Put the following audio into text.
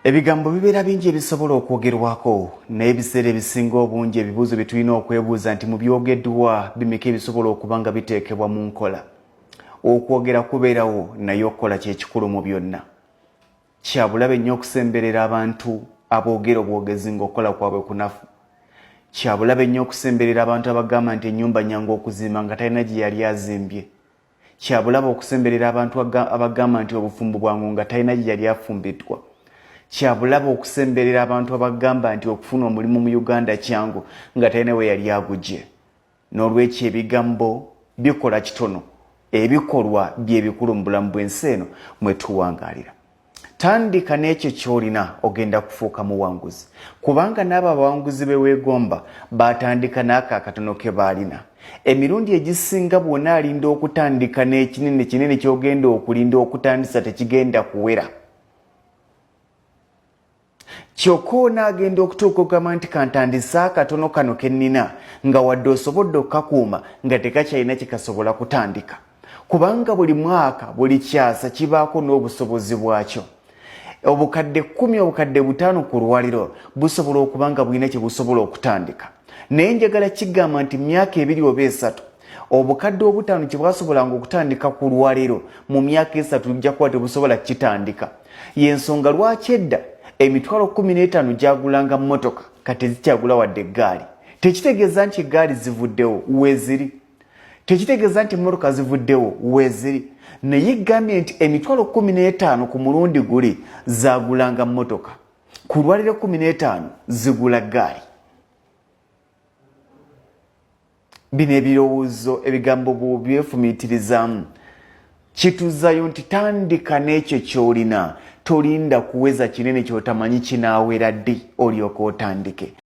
Ebigambo bibeera bingi ebisobola okwogerwako, naye ebiseera ebisinga obungi ebibuuzo bye tulina okwebuuza nti mu byogeddwa bimeka ebisobola okuba nga biteekebwa mu nkola. Okwogera kubeerawo naye okukola kye kikulu mu byonna. Kya bulabe nnyo okusemberera abantu aboogera obwogezi ng'okukola kwabwe kunafu. Kya bulabe nnyo okusemberera abantu abagamba nti ennyumba nnyangu okuzimba nga talina gye yali azimbye. Kyabulabe okusemberera abantu abagamba nti obufumbo bwangu nga talina gye yali afumbiddwa. Kyabulabe okusemberera abantu abagamba nti okufuna omulimu mu Uganda kyangu nga talina we yali agugye. N'olwekyo ebigambo bikola kitono, ebikolwa bye bikulu mu bulamu bw'ensi eno mwe tuwangaalira. Tandika n'ekyo ky'olina ogenda kufuuka muwanguzi kubanga n'abo abawanguzi be weegomba baatandika n'ako akatono ke baalina. Emirundi egisinga bw'onaalinda okutandika n'ekinene kinene ky'ogenda okulinda okutandisa tekigenda kuwera. Kyokka onaagenda okutuuka ogamba nti kantandise akatono kano ke nnina nga wadde osobodde okukakuuma nga tekakyalina kye kasobola kutandika. Kubanga buli mwaka buli kyasa kibaako n'obusobozi bwakyo. Obukadde kkumi obukadde butaano ku lwaliro busobola okuba nga bulina kye busobola okutandika. Naye njagala kigamba nti myaka ebiri oba esatu obukadde obutaano kye bwasobolanga okutandika ku lwaleero mu myaka esatu bujja kuba tebusobola kukitandika. Y'ensonga lwaki edda 15,000 gyagulanga mmotoka kati tezikyagula wadde eggaali. Tekitegeeza nti eggaali zivuddewo, weeziri. Tekitegeeza nti emmotoka zivuddewo, weeziri. Naye gambye nti 15,000 ku mulundi guli zaagulanga mmotoka, ku lwaleero 15 zigula ggaali. Bino ebirowoozo ebigambo bw'obyefumiitirizaamu kituzayo nti tandika n'ekyo ky'olina, tolinda kuweza kinene ky'otamanyi kinaawera ddi olyoke otandike.